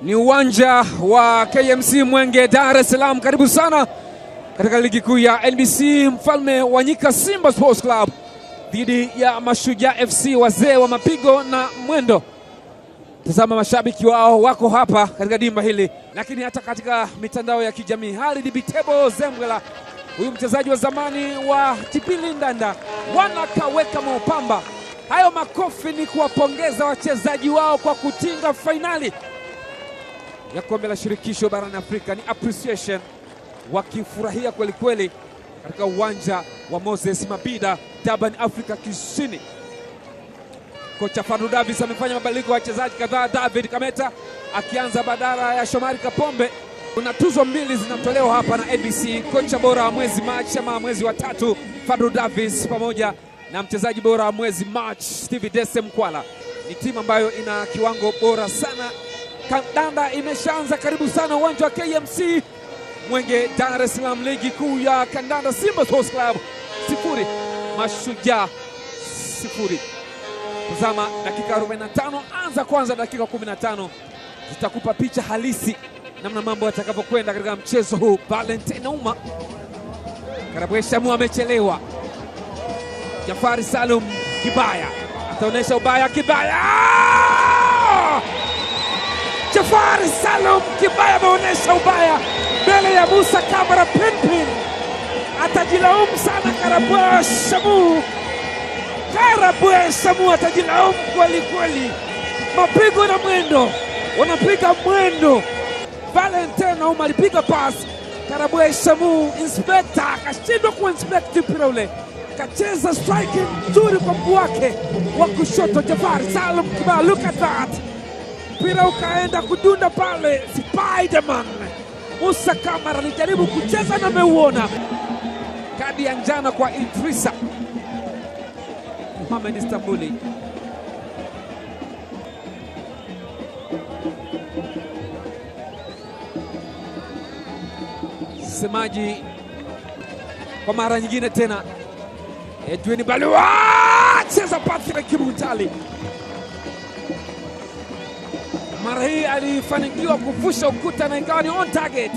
Ni uwanja wa KMC Mwenge, Dar es Salaam. Karibu sana katika ligi kuu ya NBC. Mfalme wa Nyika Simba Sports Club dhidi ya Mashujaa FC, wazee wa mapigo na mwendo. Tazama mashabiki wao wako hapa katika dimba hili, lakini hata katika mitandao ya kijamii. Halid Bitebo Zembwela, huyu mchezaji wa zamani wa Chipili Ndanda, wanakaweka maupamba. Hayo makofi ni kuwapongeza wachezaji wao kwa kutinga fainali ya kombe la shirikisho barani Afrika. Ni appreciation, wakifurahia kweli kweli katika uwanja wa Moses Mabhida, Durban, Afrika Kusini. Kocha Fadlu Davis amefanya mabadiliko ya wachezaji kadhaa, David Kameta akianza badala ya Shomari Kapombe. Kuna tuzo mbili zinatolewa hapa na ABC, kocha bora wa mwezi Machi ama mwezi wa tatu Fadlu Davis pamoja na mchezaji bora wa mwezi Machi Steve Dese Mkwala. Ni timu ambayo ina kiwango bora sana. Kandanda imeshaanza. Karibu sana uwanja wa KMC Mwenge, Dar es Salaam, ligi kuu ya kandanda. Simba Sports Club 0 Mashujaa 0. Tazama dakika 45, anza kwanza dakika 15 zitakupa picha halisi namna mambo yatakavyokwenda katika mchezo huu. Valentine Uma, Karabwe Shamu amechelewa. Jafari Salum Kibaya ataonesha ubaya. Kibaya! Jafari Salum Kibaya ameonesha ubaya mbele ya Musa Kamara Pinpin. Atajilaumu sana Karabwe Shamu. Karabwe Shamu atajilaumu kweli kweli. Mapigo na mwendo, wanapiga mwendo. Valentine Uma alipiga pass, Karabwe Shamu inspector akashindwa kuinspect mpira ule, kacheza striking nzuri kwa mguu wake wa kushoto. Jafari Salum Kibaya, look at that, mpira ukaenda kudunda pale. Spiderman Musa Kamara alijaribu kucheza na ameuona. Kadi ya njano kwa Idrisa Mohamed Istanbuli. Semaji kwa mara nyingine tena, Edwin Balua cheza Patrick Muntali. Mara hii alifanikiwa kuvusha ukuta na ingawa ni on target.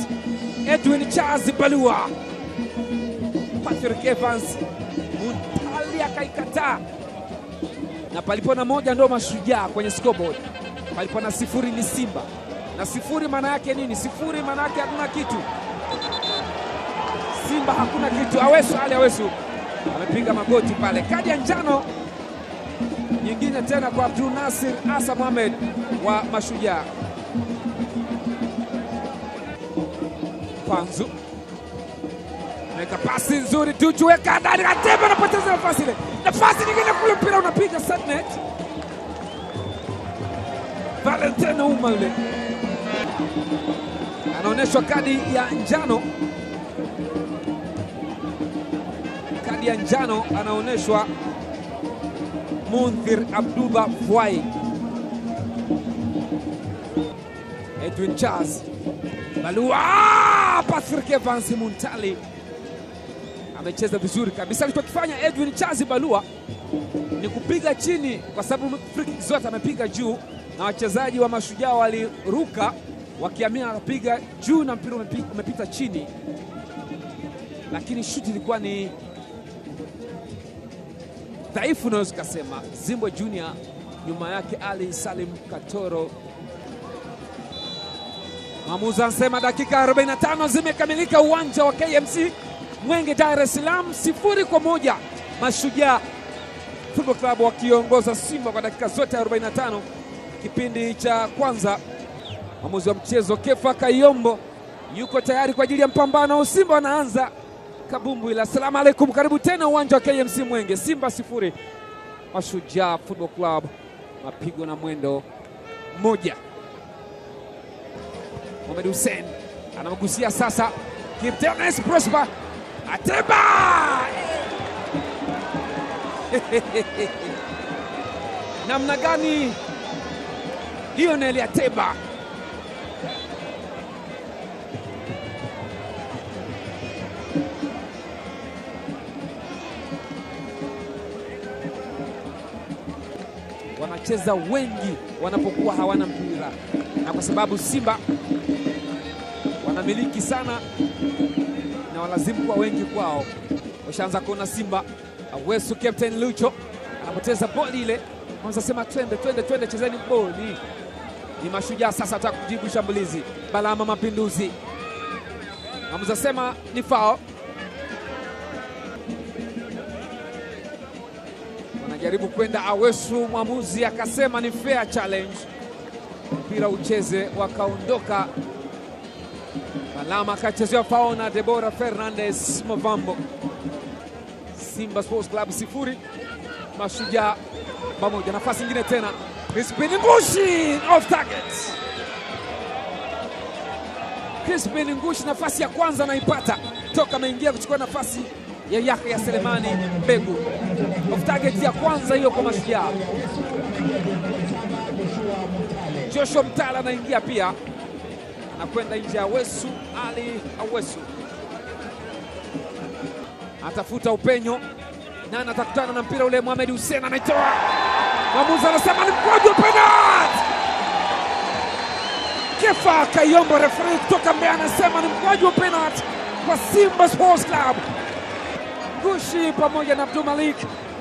Edwin Charles Balua, Patrick Evans Muntali akaikataa. Na palipo na moja ndo Mashujaa kwenye scoreboard, palipo na 0 ni Simba. Na 0 maana yake nini? 0 maana yake hakuna kitu. Simba hakuna kitu. Awesu Ali Awesu amepiga magoti pale. Kadi ya njano nyingine tena kwa Abdul Nasir Asa Mohamed wa Mashujaa. Panzu weka pasi nzuri, Duchu weka ndani, Ateba anapoteza nafasi ile. Nafasi nyingine kule, mpira unapiga set. Valentine Uma yule anaonyeshwa kadi ya njano. Kadi ya njano anaonyeshwa Mundhir Abdullah Fwai. Edwin Charles Balua, Patrick Evans Muntali amecheza vizuri kabisa. Alichokifanya Edwin Charles Balua ni kupiga chini, kwa sababu free kick zote amepiga juu na wachezaji wa Mashujaa waliruka wakiamini atapiga juu na mpira umepita chini, lakini shuti ilikuwa ni dhaifu, naweza kusema. Zimbo Junior nyuma yake Ali Salim Katoro. Mwamuzi anasema dakika 45 zimekamilika uwanja wa KMC Mwenge, Dar es Salaam, 0-1 Mashujaa Football Club wakiongoza Simba kwa dakika zote 45 kipindi cha kwanza. Mwamuzi wa mchezo Kefa Kayombo yuko tayari kwa ajili ya mpambano. Simba wanaanza kabumbu ila. Salamu alaikum, karibu tena uwanja wa KMC Mwenge. Simba 0 Mashujaa Football Club mapigo na mwendo 1. Mohamed Hussein anamgusia sasa Kiptenes Prosper Ateba. Namna gani Lionel Ateba wanacheza wengi wanapokuwa hawana mpira. mpira, na kwa sababu Simba wanamiliki sana na walazimu kuwa wengi kwao. Washaanza kuona Simba. Awesu Captain Lucho anapoteza boli ile. Kwanza sema twende twende twende, chezeni boli. Ni Mashujaa sasa ataka kujibu shambulizi. Balama Mapinduzi. Mwamuzi sema ni foul. Wanajaribu kwenda Awesu, mwamuzi akasema ni fair challenge. Mpira ucheze, wakaondoka. Balama akachezewa foul na Deborah Fernandez Mavambo. Simba Sports Club 0, Mashujaa 1. Nafasi nyingine tena. Crispin Ngushi off target. Crispin Ngushi nafasi ya kwanza anaipata toka ameingia kuchukua nafasi ya Yahya Selemani Mbegu. Off target ya kwanza hiyo kwa Mashujaa. Joshua Mtala anaingia pia, anakwenda nje ya Awesu. Ali Awesu atafuta upenyo. Nani atakutana na mpira ule? Mohamed Hussein anaitoa. Mwamuzi anasema ni mkwaju wa penalty. Kefa Kayombo referee kutoka Mbeya anasema ni mkwaju wa penalty kwa Simba Sports Club. Ngushi pamoja na Abdul Malik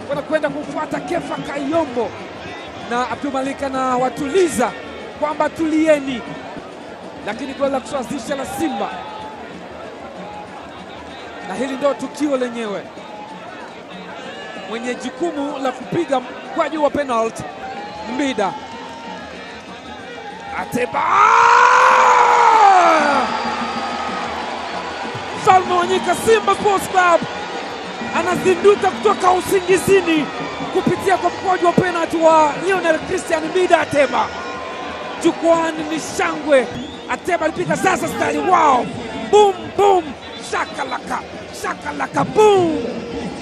wanakwenda kumfuata Kefa Kayombo, na Abdul Malik anawatuliza kwamba tulieni, lakini goli la kusawazisha la Simba, na hili ndio tukio lenyewe. Mwenye jukumu la kupiga mkwaju wa penalty Mbida Ateba. Mfalme wa Nyika Simba Sports Club anazinduka kutoka usingizini kupitia kwa mkwaju wa penalty wa Lionel Christian Mbida Ateba. Jukwani ni shangwe. Ateba alipiga sasa style, wow, boom boom, shakalaka shakalaka boom,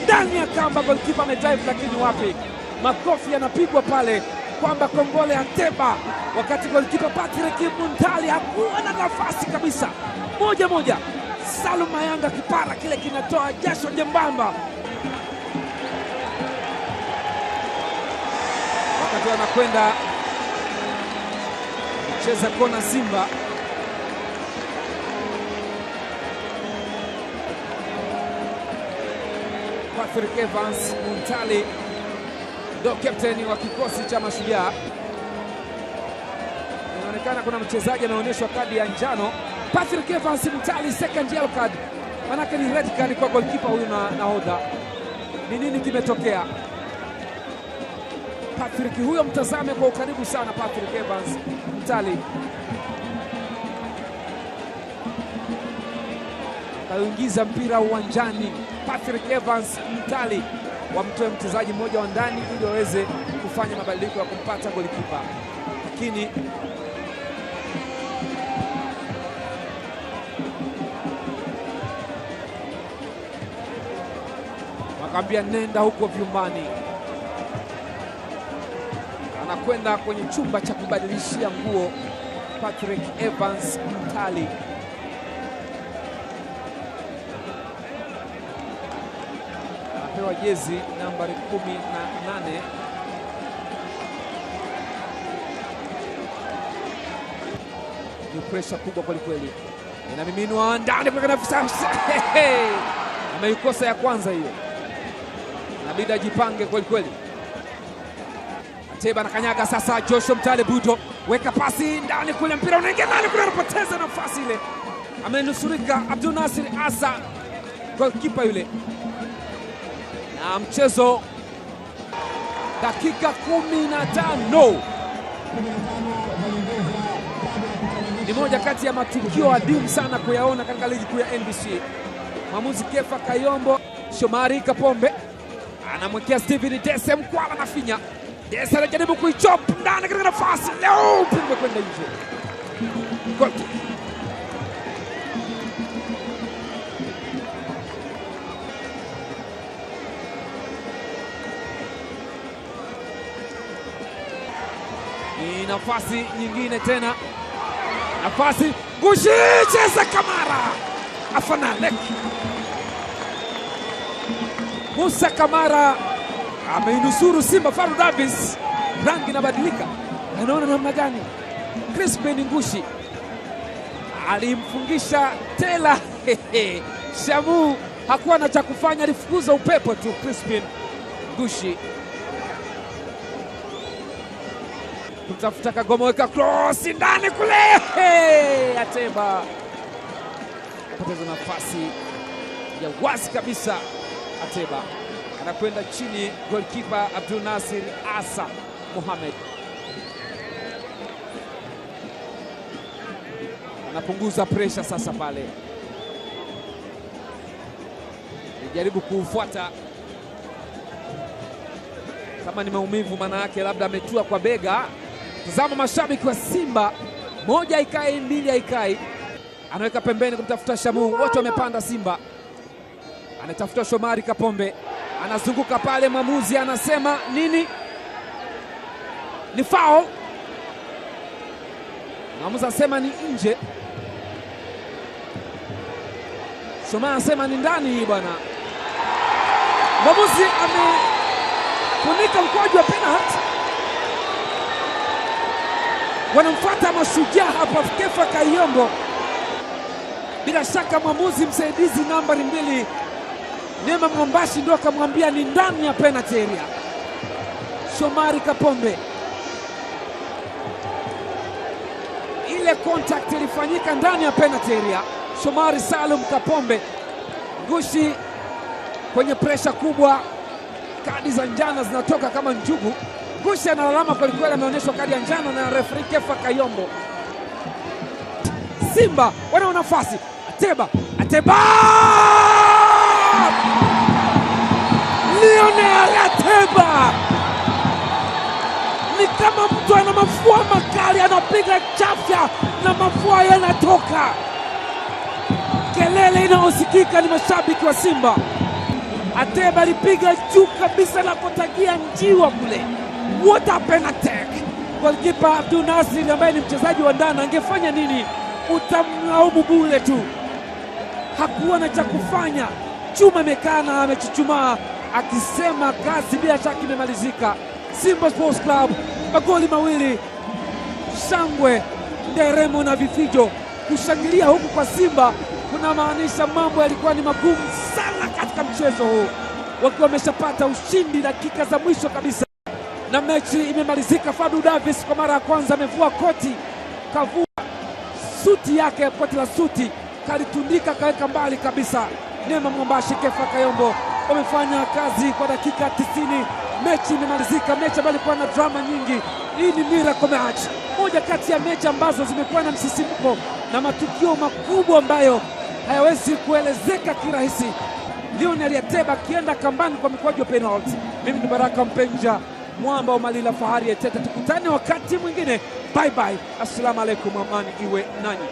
ndani ya kamba. Goalkeeper amedive, lakini wapi, makofi yanapigwa pale kwamba kongole Ateba, wakati goalkeeper Patrick Muntali hakuwa na nafasi kabisa. 1-1. Salum Mayanga kipara kile kinatoa jasho jembamba wakati wanakwenda kucheza kona Simba. Patrick Evans Muntali ndo captain wa kikosi cha Mashujaa. Inaonekana kuna mchezaji anaonyeshwa kadi ya njano. Patrick Evans Muntali, second yellow card, manake ni red card kwa goalkeeper huyu na nahodha. Ni nini kimetokea? Patrick huyo mtazame kwa ukaribu sana. Patrick Evans Muntali kaingiza mpira uwanjani. Patrick Evans Muntali wamtoe mchezaji mmoja wa ndani ili waweze kufanya mabadiliko ya kumpata goalkeeper, lakini wakaambia nenda huko vyumbani. Anakwenda kwenye chumba cha kubadilishia nguo Patrick Evans Muntali. Anapewa jezi nambari 18. Ni pressure kubwa kweli kweli. Inamiminwa ndani kwa nafasi. Ameikosa ya kwanza hiyo. Inabidi ajipange kweli kweli. Ateba anakanyaga sasa. Joshua Mtale Buto weka pasi ndani kule, mpira unaingia ndani kule, anapoteza nafasi ile. Amenusurika Abdul Nasir Asa, goalkeeper yule. Na mchezo dakika 15 ni moja kati ya matukio adimu sana kuyaona katika ligi kuu ya NBC. Mwamuzi Kefa Kayombo, Shomari Kapombe anamwekea Steven Dese, Mkwala na finya. Dese anajaribu kuichop ndani katika nafasi. Leo mpira kwenda nje. Goal kick. Ni nafasi nyingine tena. Nafasi Ngushi, cheza Kamara. Afanalek. Musa Kamara ameinusuru Simba. Faru Davis, rangi inabadilika. Anaona namna gani? Crispin Ngushi alimfungisha tela. Shamu hakuwa na cha kufanya, alifukuza upepo tu Crispin Ngushi. Kutafuta Kagoma, weka cross ndani kule. Ateba apoteza nafasi ya wazi kabisa. Ateba anakwenda chini, goalkeeper Abdul Nasir Asa Mohamed anapunguza pressure sasa pale. Jaribu kuufuata kama ni maumivu, maana yake labda ametua kwa bega. Tazama mashabiki wa Simba, moja haikai, mbili haikai. Anaweka pembeni kumtafuta Shamu, wote wamepanda Simba. Anatafuta Shomari Kapombe, anazunguka pale, mwamuzi anasema nini? Ni foul. Mwamuzi anasema ni nje. Shomari anasema ni ndani bwana. Mwamuzi amefunika mkwaju wa penalty. Wanamfuata Mashujaa hapa, Kefa Kayombo. Bila shaka mwamuzi msaidizi nambari 2 Neema Mwambashi ndio akamwambia ni ndani ya penalty area. Shomari Kapombe, ile contact ilifanyika ndani ya penalty area. Shomari Salum Kapombe, Ngushi kwenye pressure kubwa, kadi za njano zinatoka kama njugu. Ngushi analalama kwa kweli, ameonyeshwa kadi ya njano na referee Kefa Kayombo. Simba wana nafasi. Ateba, Ateba! Lionel Ateba ni kama mtu ana mafua makali, anapiga chafya na mafua yanatoka. Kelele inayosikika ni mashabiki wa Simba. Ateba alipiga juu kabisa na kutagia njiwa kule. What a penalty! Goalkeeper Abdul Nasir ambaye ni mchezaji wa ndani angefanya nini? Utamlaumu bure tu. Hakuwa na cha kufanya. Chuma amekana, amechuchumaa akisema kazi bila shaka imemalizika. Simba Sports Club magoli mawili, shangwe, nderemo na vifijo. Kushangilia huku kwa Simba kuna maanisha mambo yalikuwa ni magumu sana katika mchezo huu, wakiwa wameshapata ushindi dakika za mwisho kabisa na mechi imemalizika. Fadu Davis kwa mara ya kwanza amevua koti, kavua suti yake, koti la suti kalitundika, kaweka mbali kabisa. Neema Mwambashi, Kefa Kayombo wamefanya kazi kwa dakika 90. Mechi imemalizika, mechi ambayo ilikuwa na drama nyingi. Hii ni miracle match, moja kati ya mechi ambazo zimekuwa na msisimko na matukio makubwa ambayo hayawezi kuelezeka kirahisi. Lionel Ateba akienda kambani kwa mikwaju ya penalty. Mimi ni Baraka Mpenja, mwamba wa Malila, fahari ya Tete. Tukutane wakati mwingine. Bye bye. Assalamu alaikum, amani iwe nanyi.